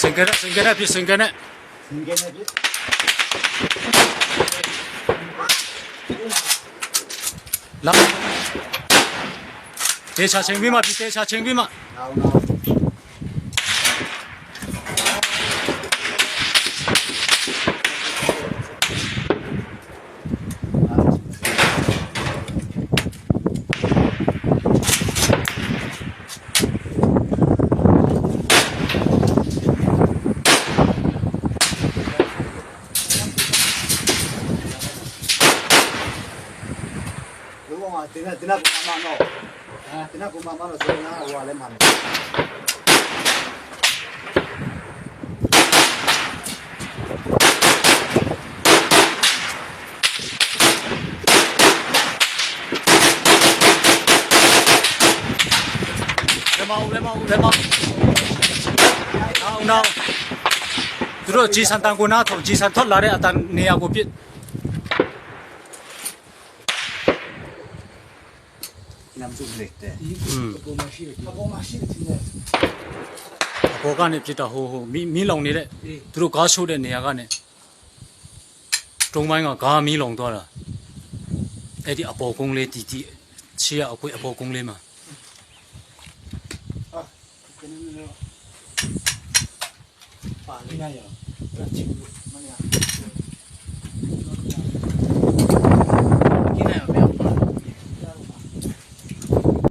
စင်ကရစင်ကရပြစင်ကရလာတေချာချင်းပြီးမှပြတေချာချင်းပြီးမှ နောင်နောင်ဘုရားတင်တဲ့တင်တဲ့ကမမနော်တင်တဲ့ကမမနော်စေနာဟိုကလည်းမနော် လက်မောင်းလက်မောင်းလက်မောင်းနောင်နောင်သူတို့ဂျီဆန်တန်ကိုနားထောင်ဂျီဆန်ထွက်လာတဲ့အတန်နေရာကိုပြစ် နမ်စုလက်တဲ့ อืม အပေါ်မှာရှိတယ်အပေါ်မှာရှိတယ်တင်တယ် အပေါ်ကနေပြစ်တာဟိုဟိုမီးမီးလောင်နေတဲ့သူတို့ကားရှိုးတဲ့နေရာကနေတုံးပိုင်းကကားမီးလောင်သွားတာအဲ့ဒီအပေါ်ကုန်းလေးတီတီချီရအခွေအပေါ်ကုန်းလေးမှာ ကနနေတော့ပါလိမ့်ရရချင်မနေရ